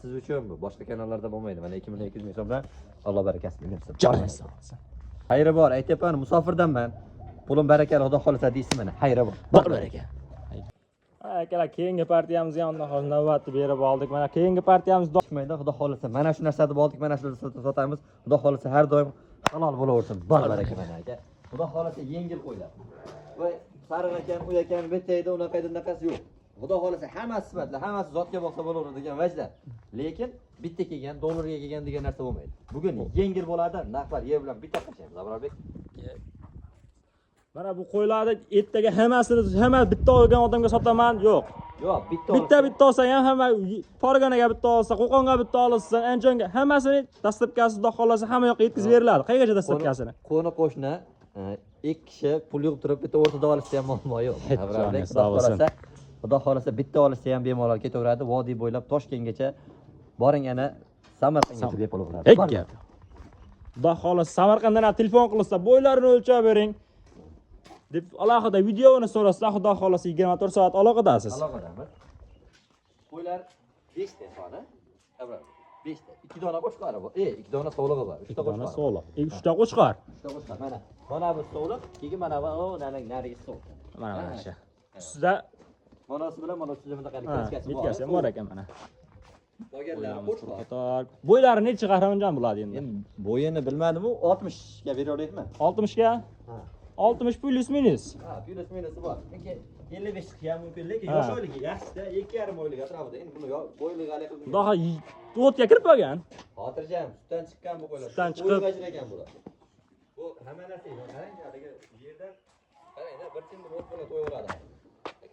Siz uchun bu. Boshqa kanallarda bo'lmaydi. Mana 2 million 200 ming so'mdan, Alloh barakasini bersin. Joningiz sog' bo'lsin. Xayri bor, aytyapman, musofirdanman. Pulim barakali, Xudo xohlasa deysiz mana. Xayri bor. Bor baraka. Ha, akalar, keyingi partiyamizga ham hozir navbatni berib oldik. Mana keyingi partiyamiz. Chiqmaydi, Xudo xohlasa. Mana shu narsani oldik, mana shu narsani sotamiz. Xudo xohlasa, har doim halol bo'laversin. Bor baraka mana, aka. Xudo xohlasa, yengil qo'ylar. Va sariq ekan, u ekan, bu yerda edi, unaqa edi, bunaqasi yo'q. Xudo xohlasa, hammasi sifatli, hammasi zotga boqsa bo'laveradigan vajlar. Lekin bitta kelgan, dollarga kelgan degan narsa bo'lmaydi. Bugun yengil bo'ladi, narxlar yer bilan bitta qilishamiz, Abrorbek. Mana bu qo'ylarni ertaga hammasini, hamma bitta olgan odamga sotaman, yo'q. Yo'q, bitta. Bitta bitta olsa ham, hamma Farg'onaga bitta olsa, Qo'qonga bitta olsa, Andijonga, hammasini доставка si, Xudo xohlasa, hamma yoqqa yetkazib beriladi. Qayergacha доставка sini? Qo'ni qo'shni ikki kishi pul yig'ib turib, bitta o'rtada olishsa ham muammo yo'q. Hech. Abrorbek, Joningiz Xudo sog' bo'lsin. xohlasa, Xudo xohlasa, bitta olishsa ham bemalol ketaveradi. Vodiy bo'ylab Toshkentgacha boring, ana Samarqandgacha bepul bo'ladi. Hech gap. Xudo xohlasa, Samarqanddan ham telefon qilsa, bo'ylarini o'lchab bering deb alohida videoni so'rasa, Xudo xohlasa, 24 soat aloqadasiz. Aloqadamiz. Qo'ylar 5 ta soni. Abror, 5 ta. 2 dona qo'chqori bor. 2 dona sovlig'i bor. 3 ta Ikki dona qo'chqori. sovliq. 3 ta qo'chqor. 3 ta qo'chqor. Mana. Mana bu sovliq, keyin mana bu o narigi sovliq. Mana shu. Ustida. Manasi bilan mana ustida bunaqa Ha, ketkasi bor. Yetkasi ham bor ekan mana. Qolganlari qo'chqor. Qator. Bo'ylari nechi, Qahramonjon, bo'ladi endi? Endi bo'yini bilmadim-u, 60 ga bera oladimi? 60 ga? Ha. 60 плюс минус. Ha, плюс минус i bor. Lekin 55 chiqishi ham mumkin, lekin Ha. yosh oyligi yaxshida, 2,5 oylik atrofida. Endi buni bo'yligi haligi qildim. Xudo o'tga kirib qolgan. Xotirjam, sutdan chiqqan bu qo'ylar. Sutdan chiqib- O'yib ajragan bular. Bu hamma narsa, qarang, haligi yerdan qarang, bir chindir o't bilan to'yaveradi.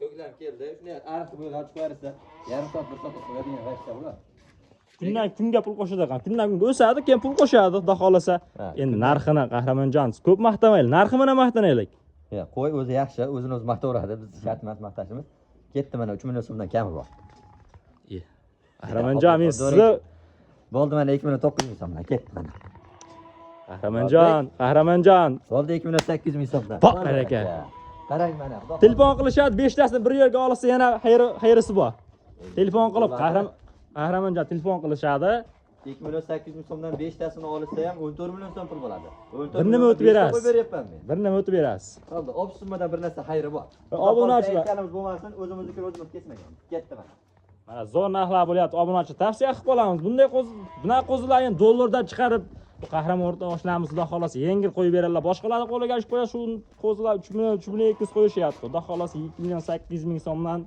Ko'klam keldi, shunday ariq bo'ylab chiqib qo'yarsa, yarim soat, bir soat qo'yadigan vaqtda bular. Kundan kunga pul qo'shadi ekan. Kundan kunga o'sadi, keyin pul qo'shadi, Xudo xohlasa. Ha. Endi narxini, Qahramonjon, ko'p maqtamaylik, narxi bilan maqtanaylik. Ya, qo'y o'zi yaxshi, o'zini o'zi maqtaveradi. Biz shart emas maqtashimiz. Ketdi mana, 3 million so'mdan kami bor. Qahramonjon, men sizni Bo'ldi, mana 2 million 900 ming so'mdan ketdi mana. Qahramonjon, Qahramonjon. Bo'ldi, 2 million 800 ming so'mdan. Bor baraka. Qarang mana. Xudo Telefon qilishadi, beshtasini bir yerga olsa yana xayrisi bor. Telefon qilib, Qahramonjon, telefon qilishadi. 2 million 800 ming so'mdan 5 tasini olsa ham 14 million so'm pul bo'ladi. 14 Bir nima milliondan o'tib beshta berasiz. qo'yib beryapman men. Bir nima o'tib berasiz. Bo'ldi, ob summadan bir narsa xayri bor. Obunachilar. Aytganimiz bo'lmasin, o'zimiznikini o'zimiz kesmagan. Ketdi mana. Mana zo'r narxlar bo'lyapti. Obunachi tavsiya qilib qolamiz. Bunday qo'zi, bunaqa qo'zilarni endi dollardan chiqarib, bu Qahramon o'rta oshnamiz, Xudo xohlasa, yengil qo'yib beradilar. Boshqalarni qo'liga tushib qo'ya shu qo'zilar 3 million, 3 million 200 qo'yishyapti. Xudo xohlasa, 2 million 800 ming so'mdan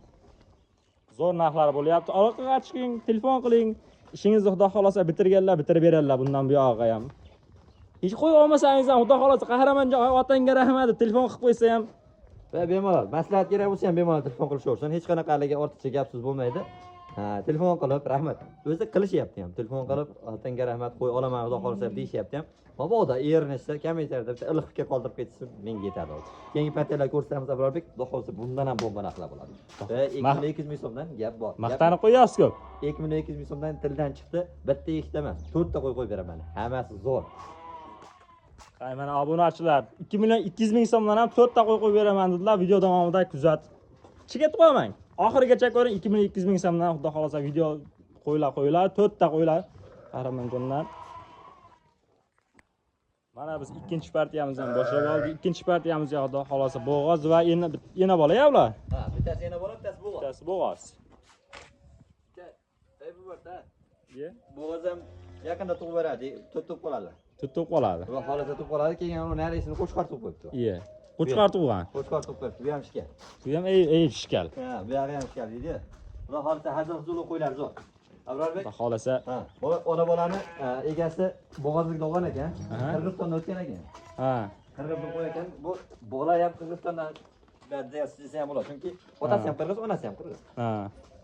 zo'r narxlar bo'lyapti. Aloqaga chiqing, telefon qiling. Ishingizni, Xudo xohlasa, bitirganlar bitirib beradilar bundan buyog'iga ham. Hech qo'ya olmasangiz ham, Xudo xohlasa, Qahramonjon, otangga rahmat deb telefon qilib qo'ysa ham. Va bemalol maslahat kerak bo'lsa ham bemalol telefon qilishaversin. Hech qanaqa haligi ortiqcha gap so'z bo'lmaydi. Ha, telefon qilib, rahmat. O'zi qilishyapti ham. Telefon qilib, otangga rahmat, qo'y olaman, Xudo xohlasa, deyishyapti ham. Mabodo erinishsa, kommentariyada bitta iliq fikr qoldirib ketsa, menga yetadi. Keyingi partiyalar ko'rsatamiz, Abrorbek, Xudo xohlasa, bundan ham bomba narxlar bo'ladi. Va 2 million 200 ming so'mdan gap bor. Maqtanib qo'yasiz ko'p. 2 million 200 ming so'mdan tildan chiqdi. Bitta ikkita emas, to'rtta qo'y qo'yib beraman. Hammasi zo'r. Ay, mana obunachilar, 2 million 200 ming so'mdan ham to'rtta qo'y qo'yib beraman dedilar. Video davomida kuzatib. Cheketib qo'ymang. Oxirigacha ko'ring, 2 million 200 ming so'mdan, Xudo xohlasa, video qo'ylar qo'yiladi, to'rtta qo'ylar Qahramonjondan. Mana biz ikkinchi partiyamizni ham boshlab oldik. Ikkinchi partiyamiz, Xudo xohlasa, bo'g'oz va ena bola ya ular. Ha, bittasi yana bola, bittasi bo'g'oz. Bittasi bo'g'oz. Ey, bu borda. Ye. Bo'g'oz ham yaqinda tug'ib beradi, to'rt tug'ib qoladi. To'rt tug'ib qoladi. Xudo xohlasa, tug'ib qoladi, keyin uni narisini qo'chqor tug'ib qo'yibdi. Iye. Qo'chqor tug'gan. Qo'chqor tug'ib qo'yibdi, bu ham ishkal. Bu ham ey ishkal. Ha, bu yog'i ham ishkal deydi. Xudo xohlasa, hazil huzurli qo'ylar zo'r. Abrorbek. Xudo xohlasa. Ha, ona bolani egasi bo'g'ozlikda olgan ekan. Qirg'izistonda o'tgan ekan. Qirg'izni qo'y ekan. Bu bola ham Qirg'izistondan desa ham bo'ladi. Chunki otasi ham qirg'iz, onasi ham qirg'iz.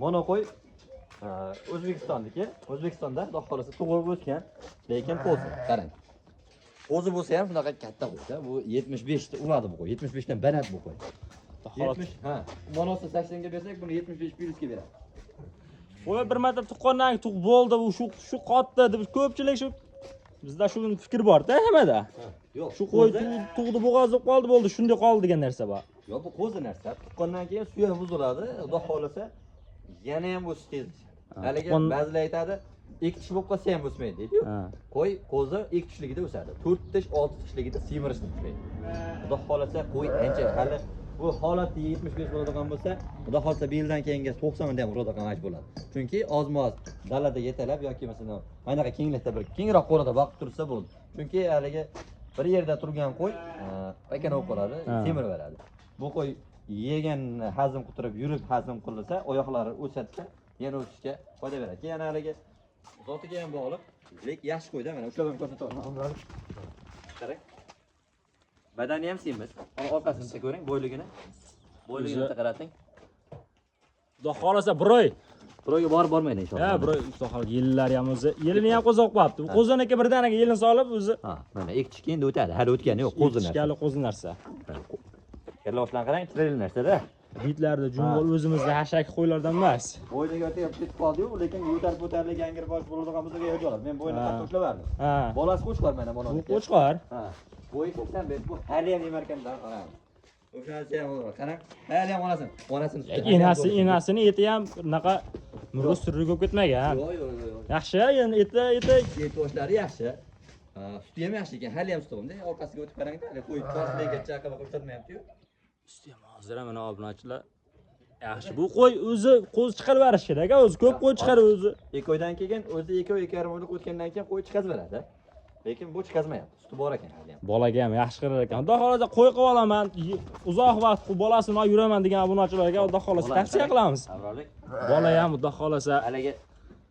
Mono qo'y O'zbekistonniki. O'zbekistonda, Xudo xohlasa, tug'ilib o'sgan, lekin qo'zi. Qarang. Qo'zi bo'lsa ham shunaqa katta qo'yda. Bu 75 ta uradi bu qo'y. 75 dan baland bu qo'y. Xudo xohlasa. 70, ha. Monosi 80 ga bersak, buni 75 плюс ga beradi. Qo'y bir marta tuqqandan keyin tug'ib bo'ldi, u shu qotdi deb ko'pchilik shu bizda shu fikr bor-da hammada. Yo'q, Shu qo'y tug'di, bo'g'oz bo'lib qoldi, bo'ldi, shunday qoldi degan narsa bor. Yo'q, bu qo'zi narsa. Tuqqandan keyin suyak buziladi. Xudo xohlasa, yana ham o'sish tezlashadi. Haligi ba'zilar aytadi, 2 tish bo'lib qolsa ham o'smaydi deydi-yu. Qo'y, qo'zi 2 tishligida o'sadi. 4 tish, 6 tishligida semirishni boshlaydi. Xudo xolasa qo'y ancha hali bu holatda 75 bo'ladigan bo'lsa, Xudo xolasa bu yildan keyingi 90 da ham uradigan aj bo'ladi. Chunki ozmoz dalada yetalab yoki masalan mana bunaqa kenglikda bir kengroq qo'rada boqib tursa bo'ldi. Chunki haligi bir yerda turgan qo'y pakana bo'lib qoladi, semirib beradi. Bu qo'y yegan hazm qilib yurib hazm qilsa, oyoqlari o'sadi, yana o'sishga foyda beradi. Keyin haligi zotiga ham bog'liq, lekin yaxshi qo'yda mana ushlab ham ko'rsataman. Qarang. Badani ham semiz. Mana orqasini bitta ko'ring, bo'yligini. Bo'yligini bitta qarating. Xudo xolasa bir oy. Bir oyga borib bormaydi inshaalloh. Ha, bir oy xudo xolasa yillari ham o'zi, yilini ham qo'zi qo'yapti. Bu qo'ziniki birdaniga yilini solib o'zi Ha, mana ikki tish endi o'tadi. Hali o'tgani yo'q, qo'zi narsa. Tishkali qo'zi narsa. Kallosdan qarang, chiroyli narsa-da. Bitlarda jumboq o'zimizda hashak qo'ylardan emas. Bo'yniga o'tib ketib qoldi-yu, lekin yo'talib o'tarlik angir bosh bo'ladigan bo'lsa yo'q. Men bo'yni qattiq ushlavardim. Bolasi qo'chqor mana Bu bolani. qo'chqor. Ha. Bo'yi 85, bu hali ham emarkanda qarang. O'shanisi ham qarang. Hali ham onasini, onasini suti. Enasi, enasini eti ham bunaqa murg'u surri bo'lib ketmagan. Yo'q, yo'q, yo'q. Yaxshi, endi eti, eti Et oshlari yaxshi. Suti ham yaxshi ekan, hali ham suti bor. Orqasiga o'tib qarangda, hali qo'y toshligiga chaqib ko'rsatmayapti-yu. Suti ham hozir ham mana obunachilar yaxshi. Bu qo'y o'zi qo'zi chiqarib berish kerak, o'zi ko'p qo'y chiqarib o'zi. 2 oydan keyin o'zi 2 oy, 2,5 oylik o'tgandan keyin qo'y chiqazib beradi. Lekin bu chiqazmayapti. Suti bor ekan hali ham. Bolaga ham yaxshi qarar ekan. Xudo xolasa qo'y qilib olaman, uzoq vaqt bolasini olib yuraman degan obunachilarga Xudo xolasa tavsiya qilamiz. Abrorlik. Bola ham Xudo xolasa Haligi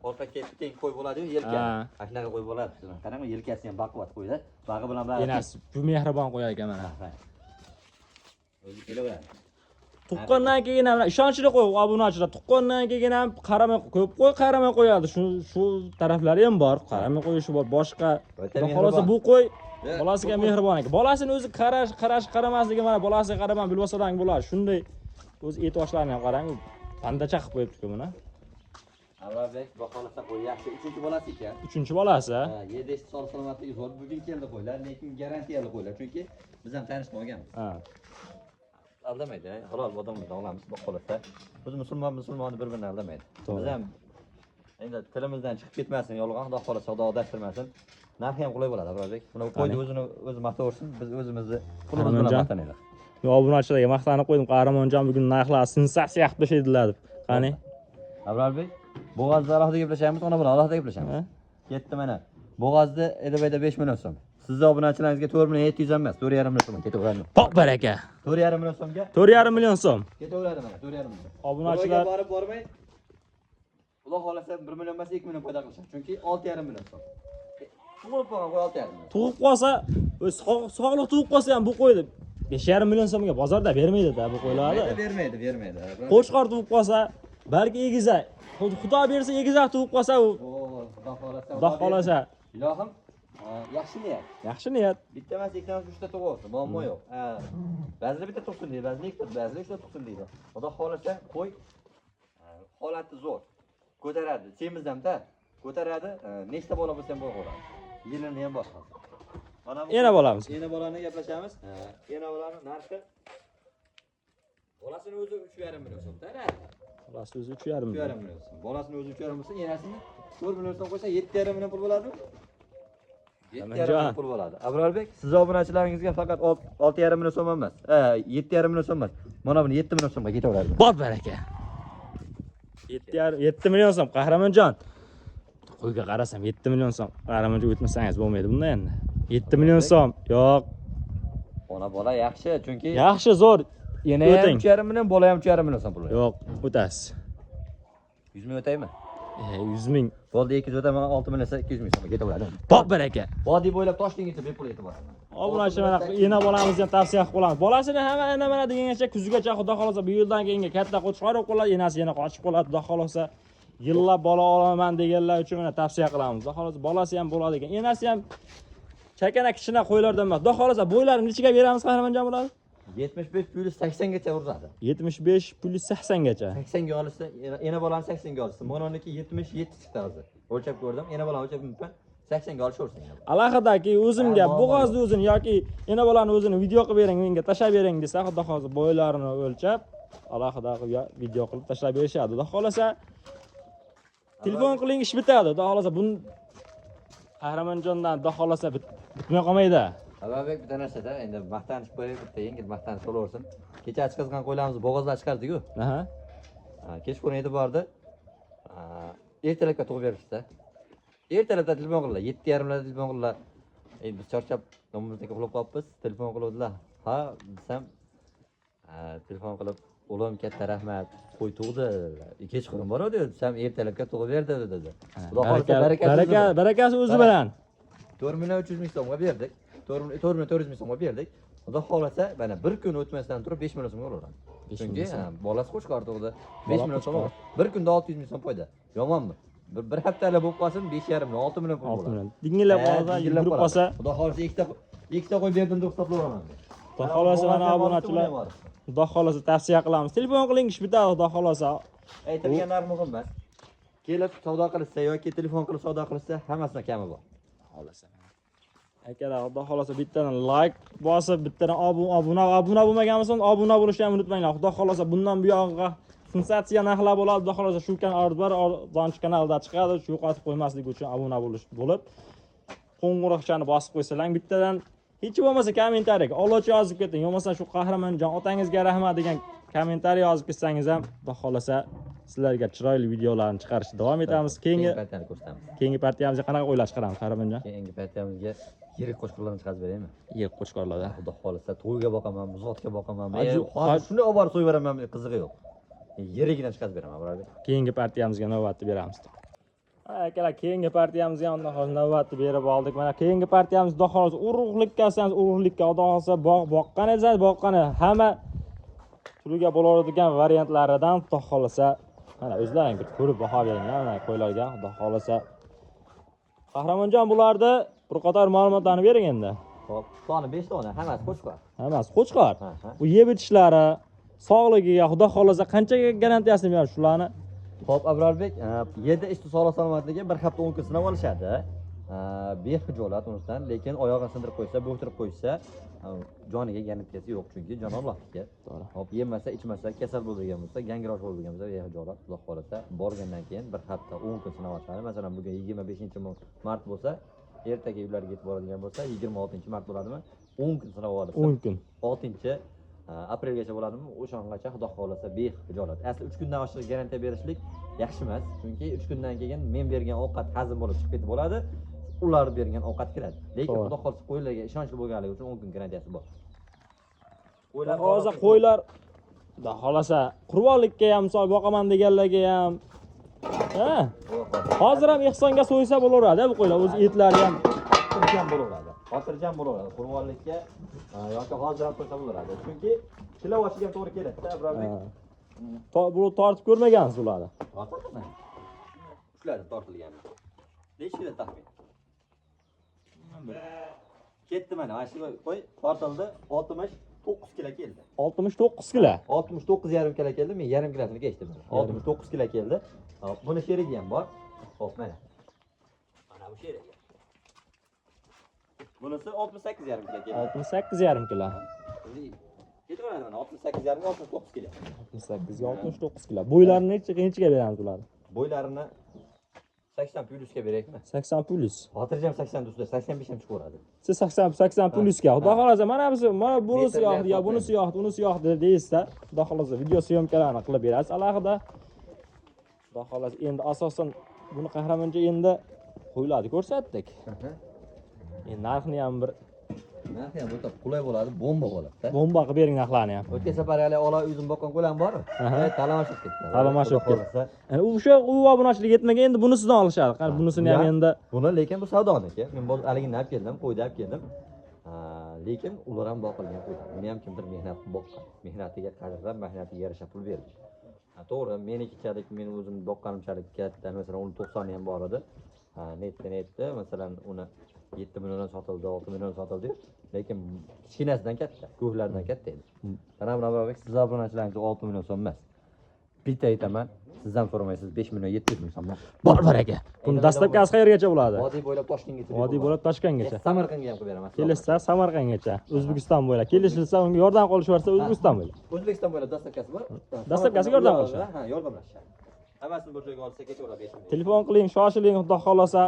orqa ketib teng qo'y bo'ladi-yu, yelka. Mana shunaqa qo'y bo'ladi. Qarang, yelkasi ham baquvvat qo'yda. Bag'i bilan bag'i. Enasi bu mehribon qo'yar ekan mana. O'zi kelaveradi. Tuqqandan keyin ham ishonchli qo'y obunachilar. Tuqqandan keyin ham qaramay ko'p qo'y qaramay qo'yadi. Shu taraflari ham bor. Qaramay qo'yishi bor. Boshqa Xudo xolasa bu qo'y bolasiga mehribon ekan. Bolasini o'zi qarash, qarash qaramasligi mana bolasiga qaraman bilib olsa bo'ladi. Shunday o'zi et oshlarini ham qarang, pandacha qilib qo'yibdi-ku buni. Avvalbek, xudo xolasa qo'y yaxshi. 3-bolasi ekan. 3-bolasi. Ha, 7 sog' salomatligi zo'r. Bugun keldi qo'ylar, lekin garantiyali qo'ylar. Chunki biz ham tanishib olganmiz. Aldamaydi, halol odamlarni olamiz, xudo xolasa. Biz musulmon musulmonni bir-birini aldamaydi. Biz ham endi tilimizdan chiqib ketmasin yolg'on, xudo xolasa, xudo adashtirmasin. Narxi ham qulay bo'ladi, Avvalbek. Buni qo'ydi o'zini o'zi maqtaversin, biz o'zimizni pulimiz bilan maqtanaylik. Men obunachilarga maqtanib qo'ydim, Qahramonjon bugun narxlar sensatsiya qilib tashlaydilar deb. Qani? Avvalbek, Bo'g'ozda alohida gaplashamiz, ona bilan alohida gaplashamiz. Ketdi mana. Bo'g'ozda Elibayda 5 million so'm. Sizni obunachilaringizga 4 million 700 ham emas, 4,5 million so'm ketaveradi. Pok baraka. 4,5 million so'mga 4,5 million so'm. Ketaveradi mana 4,5 million. Obunachilar borib bormay Xudo xolasa 1 million emas, 2 million foyda qilishadi. Chunki 6,5 million so'm. Tug'ilib qolgan qo'y 6,5 million. Tug'ib qolsa, sog'liq tug'ib qolsa ham bu qo'yni 5,5 million so'mga bozorda bermaydi-da bu qo'ylarni. Bermaydi, bermaydi. Qo'chqor tug'ib qolsa, balki egizak. Xudo bersa egizak tug'ib qolsa u Xudo xolasa. Xudo xolasa. Ilohim, yaxshi niyat. Yaxshi niyat. Bitta emas, ikkita emas, uchta tug'ib muammo yo'q. Ba'zilar bitta tug'sin deydi, ba'zilar ikkita, ba'zilar uchta tug'sin deydi. Xudo xolasa qo'y holati zo'r. Ko'taradi, semizdan-da ko'taradi, nechta bola bo'lsa ham bo'laveradi. Yilini ham boshqasi. Mana bu Ena bolamiz. Ena bolani gaplashamiz. Ena bolani narxi bolasini o'zi 3,5 million so'm-da narxi. Bolasi o'zi 3,5 million. 3,5 million so'm. Bolasini o'zi 3,5 bo'lsa, enasini 4 million so'm qo'ysa 7,5 million pul bo'ladimi? 7,5 million pul bo'ladi. Abrorbek, siz obunachilaringizga faqat 6,5 million so'm emas. 7,5 million so'm emas. Mana buni 7 million so'mga ketaveradi. Bor baraka. 7,5 million so'm Qahramonjon. Qo'yga qarasam 7 million so'm. Qahramonjon o'tmasangiz bo'lmaydi bunda endi. 7 million so'm. Yo'q. Ona bola yaxshi, chunki yaxshi zo'r. Ena ham 3,5 million, bola ham 3,5 million so'm pul. Yo'q, o'tasiz. 100 ming o'taymi? 100 ming. Bo'ldi, 200 o'taman, 6 million 200 ming so'mga ketaveradi. Bor baraka. Vodiy bo'ylab Toshkentgacha bepul yetib boradi. Obunachi mana ena bolamizni ham tavsiya qilib qolamiz. Bolasini hamma ena mana degangacha kuzgacha Xudo xolasa bu yildan keyingi katta qo'chqor bo'lib qoladi, enasi yana qochib qoladi Xudo xolasa. Yillab bola olaman deganlar uchun mana tavsiya qilamiz. Xudo xolasa bolasi ham bo'ladi ekan. Enasi ham chakana kichkina qo'ylardan emas. Xudo xolasa bo'ylarini nechiga beramiz Qahramonjon bo'ladi? 75 plyus 80 gacha uradi. 75 plyus 80 gacha. 80 ga olsa, ena bolani 80 ga olsa, mononiki 77 chiqdi hozir. O'lchab ko'rdim, ena bolani o'lchab mumkin. 80 ga olishaversin. Alohidaki o'zimga bo'g'ozni o'zini yoki ena bolani o'zini video qilib bering, menga tashlab bering desa, Xudo xolasa bo'ylarini o'lchab, alohida qilib video qilib tashlab berishadi. Xudo xolasa Telefon qiling, ish bitadi. Xudo xohlasa buni Qahramonjondan xudo xohlasa bitmay qolmaydi. Abrarbek bitta narsada endi maqtanish qo'yaylik, bitta yengil maqtanish bo'laversin. Kecha chiqazgan qo'ylarimizni bo'g'ozlar chiqardik-ku. Aha. Ha, kechqurun yetib bordi. Ha, ertalabga tug'ib berishdi. Ertalabda telefon qildilar, 7:30larda telefon qildilar. Biz charchab nomimizga uxlab qolibmiz, telefon qiluvdilar. Ha, desam, ha, telefon qilib, o'g'lim katta rahmat, qo'y tug'di dedilar. Kechqurun boradi desam, ertalabga tug'ib berdi dedi. Xudo xohlasa barakasi o'zi Baraka, bilan. barakasi o'zi bilan. 4 million 300 ming so'mga berdik. 4 million 400 ming so'mga berdik. Xudo xohlasa, mana bir kun o'tmasdan turib 5 million so'mga olaveramiz. 5 Chunki million so'm. ha, bolasi qo'chqor tug'di. 5 Bola million so'm. qo'chqor. Bir kunda 600 ming so'm foyda. Yomonmi? Bir haftalik bo'lib qolsin 5,5 million, 6 million pul 6 bo'ladi. million. Dingillab Ha, qolsa, dingillab yugurib qoladi. qolsa, Xudo xohlasa ikkita qo'y berdim deb hisoblayveraman. Xudo xohlasa mana obunachilar, xudo xohlasa tavsiya qilamiz. Telefon qiling, ish bitadi, xudo xohlasa. Aytilgan narx muhim emas. Kelib savdo qilishsa yoki telefon qilib savdo qilishsa, hammasidan kami bor. Xohlasa. Akalar, xudo xohlasa bittadan like bosib, bittadan obuna bo'lmagan bo'lsangiz, obuna bo'lishni ham unutmanglar. Xudo xohlasa bundan buyog'iga sensatsiya narxlar bo'ladi. Xudo xohlasa shu kanal bor, Donch kanalida chiqadi. Shu yo'qotib qo'ymaslik uchun obuna bo'lish bo'lib, qo'ng'iroqchani bosib qo'ysalar, bittadan hech bo'lmasa kommentariyaga Alloch yozib keting, bo'lmasa shu Qahramonjon otangizga rahmat degan kommentariy yozib ketsangiz ham, xudo xohlasa sizlarga chiroyli videolarni chiqarishda davom etamiz. Keyingi partiyani ko'rsatamiz. Keyingi partiyamizga qanaqa o'ylash chiqaramiz, Qahramonjon? Keyingi partiyamizga yirik qo'chqorlarni chiqarib beraymi? Yer qo'chqorlarda. Xudo xohlasa to'yga boqaman, buzotga boqaman. Hozir Hozir shuni olib borib so'yib beraman, qizig'i yo'q. Yirigidan chiqarib beraman, birodar. Keyingi partiyamizga navbatni beramiz. Ha, akalar, keyingi partiyamizga xudo xohlasa navbatni berib oldik. Mana keyingi partiyamiz xudo xohlasa urug'likka olsangiz urug'likka, xudo xohlasa bog' boqqan esangiz boqqan, hamma turiga bo'laveradigan variantlaridan xudo xohlasa mana o'zlaring bir ko'rib baho beringlar mana qo'ylarga, xudo xohlasa. Qahramonjon, bularni bir qator ma'lumotlarni bering endi. Xo'p, soni 5 dona, hammasi qo'chqor. Hammasi qo'chqor. Ha, ha. Bu yeb ichishlari, sog'ligiga xudo xohlasa qanchaga garantiyasini beradi shularni? Xo'p, Abrorbek, yerda ichdi sog'lik salomatligi bir hafta 10 kun sinab olishadi. Behijolat unisidan, lekin oyog'ini sindirib qo'ysa, bo'ktirib qo'ysa, joniga garantiyasi yo'q, chunki jon Allohniki. To'g'ri. Xo'p, yemasa, ichmasa, kasal bo'lgan bo'lsa, gangrosh bo'lgan bo'lsa, behijolat, Xudo xohlasa, borgandan keyin bir hafta 10 kun sinab olishadi. Masalan, bugun 25-mart bo'lsa, ertaga ularga yetib boradigan bo'lsa, 26-mart bo'ladimi? 10 kun sinab olsa, 10 kun. 6 aprelgacha bo'ladimi? O'shangacha Xudo xohlasa behijolat. Asli 3 kundan oshiq garantiya berishlik yaxshi emas, chunki 3 kundan keyin men bergan ovqat hazm bo'lib chiqib ketib bo'ladi, ular bergan ovqat kiradi. Lekin Xudo xohlasa qo'ylarga ishonchli bo'lganligi uchun 10 kun garantiyasi bor. Qo'ylar xohlasa qo'ylar, Xudo xohlasa qurbonlikka ham misol boqaman deganlarga ham, ha, hozir ham ehsonga so'ysa bo'laveradi bu qo'ylar, o'z etlari ham xotirjam bo'laveradi. Xotirjam bo'laveradi. Qurbonlikka yoki hozir ham qo'ysa bo'laveradi. Chunki kilo boshiga ham to'g'ri keladi-da, Abrorbek. Buni tortib ko'rmagansiz ularni. Tortildimi? Shular tortilgan. Necha kilo taxmin? Ketdi mana, mana shu qo'y tortildi, 69 kilo keldi. 69 kilo. 69,5 kilo keldi, men yarim kilosini kechdim. 69 kilo keldi. Hop, buni sherigi ham bor. Hop, mana. Mana bu sherigi. Bunisi 68,5 kilo keldi. 68,5 kilo. Ketaveradi mana 68,5 69 kilo. 68 ga 69 kilo. Bo'ylarini nechiga beramiz ularni? Bo'ylarini 80 plyusga beraylikmi? 80 plyus. Xotirjam 80 ustida 85 ham chiqaveradi. Siz 80 plyusga. Xudo xohlasa mana biz mana bunisi Metrlar yoqdi yo bunisi yoqdi, unisi yoqdi deysizda, Xudo xohlasa video syomkalarni qilib berasiz alohida. Xudo xohlasa endi asosan buni Qahramoncha endi qo'ylarni ko'rsatdik. Endi narxini ham bir Narxi ham o'ta qulay bo'ladi, bomba bo'ladi-da. bomba qilib bering narxlarni ham. O'tgan safar hali ola o'zim boqqan qo'lam bor. Talomashib ketdi. Talomashib Xudo xohlasa. Yani o'sha u obunachilik yetmagan, endi bunisidan olishadi. Qani bunisini ham endi Buni lekin bu savdoniki. Men bu haligini olib keldim, qo'yni olib keldim. Lekin ular ham boqilgan qo'y. Buni ham kimdir mehnat qilib boqqan. Mehnatiga qadrlab, mehnatiga yarasha pul berdi. To'g'ri, menikichalik, men o'zim boqqanimchalik katta, masalan, uni 90 ham bor edi. Netdi, masalan, uni 7 milliondan sotildi, 6 million sotildi. Lekin kichkinasidan katta, ko'hlardan katta edi. Qara, siz obunachilaringiz 6 million so'm emas. Bitta aytaman, siz ham so'ramaysiz, 5 million 700 ming so'm. Bor baraka. Buni dastlabkasi qayergacha bo'ladi? Vodiy bo'ylab Toshkentgacha. Vodiy bo'ylab Toshkentgacha. Samarqandga ham qilib beraman. Kelishsa Samarqandgacha, O'zbekiston bo'ylab. Kelishilsa unga yordam qilishversa O'zbekiston bo'ylab. O'zbekiston bo'ylab dastavkasi bor. Dastavkasiga yordam qilishadi. Ha, yordamlashadi. Hammasini bir joyga olsa ketaveradi 5 million. Telefon qiling, shoshiling, xudo xolasa.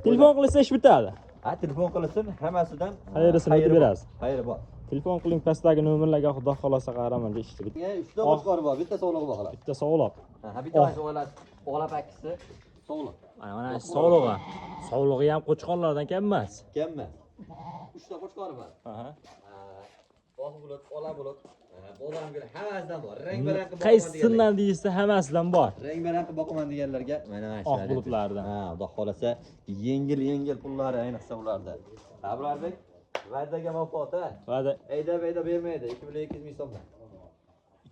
Telefon qilsa ish bitadi. Ha, telefon qilsin, hammasidan Xayrisini xayri o'tib bor. berasiz. Xayri bor. Telefon qiling pastdagi nomerlarga, xudo xolasa qahramonga ishni bit. 3 ta qo'chqori bor, bitta sog'lig'i bor xolos. Bitta sog'liq. Ha, bitta o'g'lab, o'g'lab akkisi sog'liq. Mana sog'lig'i. Sog'lig'i ham qo'chqorlardan kam emas. Kam emas. 3 ta qo'chqori bor. Aha. Oq bulut, ola bulut, bodom gul hammasidan bor. Rang-barang qilib boqaman deganlar. Qaysidan deyilsa hammasidan bor. Rang-barang qilib boqaman deganlarga mana shu. Oq bulutlardan. Ha, xudo xolasa yengil-yengil pullari ayniqsa ularda. Abrarbek va'daga vafot ha. Va'da Aydab aydab bermaydi 2 million 200 ming so'mdan.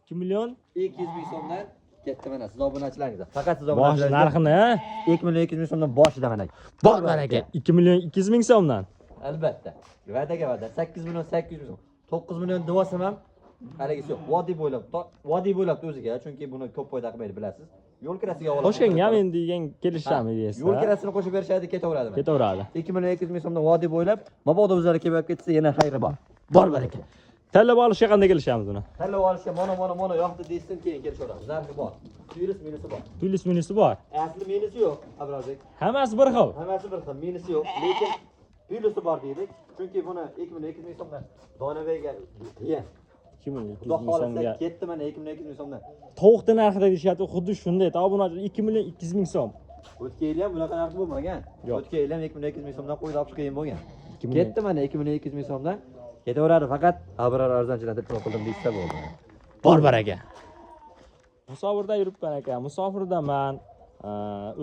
2 million 200 ming so'mdan ketdi mana siz obunachilaringizga. Faqat siz bosh obunachilaringizga narxini 2 million 200 ming so'mdan boshida mana. bor baraka. 2 million 200 ming so'mdan. Albatta. Va'daga va'da 8 million 800 ming so'm. 9 million devosam ham haligisi yo'q. Vodiy bo'ylab, vodiy bo'ylab o'ziga, chunki buni ko'p foyda qilmaydi bilasiz. Yo'l kirasiga oladi. Toshkentga ham endi degan kelishamiz deysiz. Yo'l kirasini qo'shib berishadi, ketaveradi. mana. Ketaveradi. 2 million 200 ming so'mdan vodiy bo'ylab, mabodo o'zlari kelib ketsa yana xayri bor. Bor baraka. Tanlab olishga qanday kelishamiz uni? Tanlab olishga mana yoqdi deysin, keyin kelishaveramiz. Narxi bor. Plyus minusi bor. Plyus minusi bor. Asli minusi yo'q, Abrazek. Hammasi bir xil. Hammasi bir xil, minusi yo'q, lekin plyusi bor deylik. Chunki buni 2 million 200 ming so'mdan Donabeyga degan. 2 million Xudo 200 ming xohlasa so'mga. ketdi mana 2 million 200 ming so'mdan. Tovuqni narxida deyishyapti, xuddi shunday. Obunachi 2 million 200 ming so'm. O'tgan yil ham bunaqa narx bo'lmagan. Yo'q. O'tgan yil ham 2 million 200 ming so'mdan qo'y topish qiyin bo'lgan. 2 million. Ketdi mana 2 million 200 ming so'mdan. Ketaveradi faqat Abror arzonchidan telefon qildim deyishsa bo'ldi. Bor baraka. Musofirda yuribman aka, musofirdaman.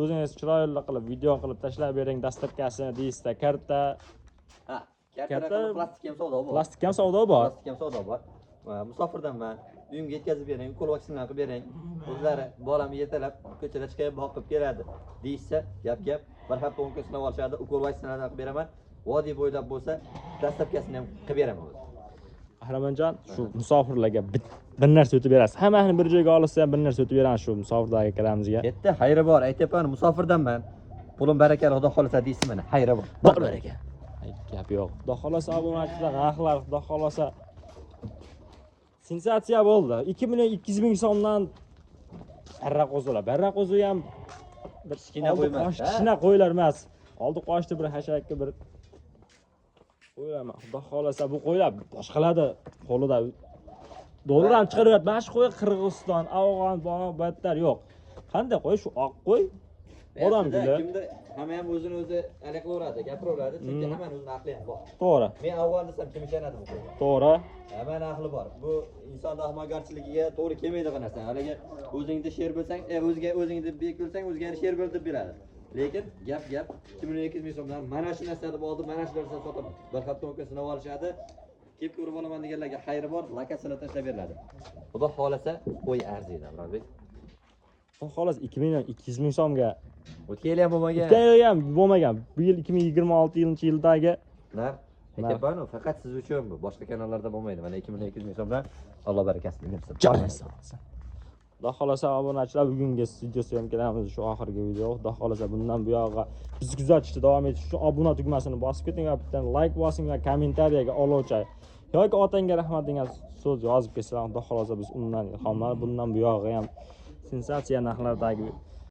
O'zingiz chiroyli qilib video qilib tashlab bering dastlabkasini deysizda, karta, Ha, Katta- katta plastik ham savdo bor. plastik ham savdo bor. Plastik ham savdo bor. Va Musofirdanman. Uyimga yetkazib bering, ukol vaksinalarni qilib bering. O'zlari bolamni yetalab ko'chada chiqib boqib keladi deyishsa, gap gap. Bir hafta 10 kun sinab olishadi, ukol vaksinalarni qilib beraman. Vodiy bo'ylab bo'lsa, dastlabkasini ham qilib beraman o'zi. Qahramonjon, shu musofirlarga bir narsa o'tib berasiz. Hammasini bir joyga olsa ham bir narsa o'tib beramiz shu musofirlarga akalarimizga. Ketdi, xayri bor. Aytyapman, musofirdanman. Pulim barakali, Xudo xolasa deysiz mana, xayri bor. Bor baraka. Ay, gap yo'q. Xudo xolasa obunachilar, narxlar xudo xolasa sensatsiya bo'ldi. 2 million 200 ming so'mdan barra qo'zilar. Barra qo'zi ham bir Kichkina oldi qo'y emas, qochdi, ha? kichkina qo'ylar emas. Oldi qochdi bir hashakka bir qo'ylar emas. Xudo xolasa bu qo'ylar boshqalarda qo'lida dollar ham chiqaryapti. Mana shu qo'y Qirg'iziston, Afg'on, battar yo'q. Qanday qo'y shu oq qo'y? Odam Aslida guli. Kimdir hamma ham o'zini o'zi alik qilaveradi, gapiraveradi, chunki hammani o'zini aqli ham bor. To'g'ri, Men avval desam kim ishonadi bu qo'yga? to'g'ri. Hammani aqli bor. Bu inson ahmoqgarchiligiga to'g'ri kelmaydigan narsa. Haligi o'zingni sher bo'lsang, o'zga o'zingni bek bo'lsang, o'zgani sher bo'l deb beradi. Lekin gap gap 2 million 200 ming so'mdan mana shu narsani deb oldim, mana shu narsani sotaman. Bir hafta 10 kun sinab olishadi. Kelib ko'rib olaman deganlarga xayri bor, lokatsiyani tashlab beriladi. Xudo xolasa qo'y arziydi, Abrorbek. Xudo xolos 2 million 200 ming so'mga. O'tgan yil ham bo'lmagan. O'tgan yil ham bo'lmagan. Bu yil 2026 yildagi Narx aytyapman-ku, faqat siz uchun bu. Boshqa kanallarda bo'lmaydi. Mana 2 million 200 ming so'mdan Alloh barakasini bersin. Joningiz sog' bo'lsin. Xudo xolasa obunachilar bugungi video syomkalarimiz shu oxirgi video. Xudo xolasa bundan buyog'iga bizni kuzatishda davom etish uchun obuna tugmasini bosib keting va bitta like bosing va kommentariyaga olovcha yoki otangga rahmat degan so'z yozib ketsalar, Xudo xolasa biz undan ilhomlanib bundan buyog'iga ham sensatsiya narxlardagi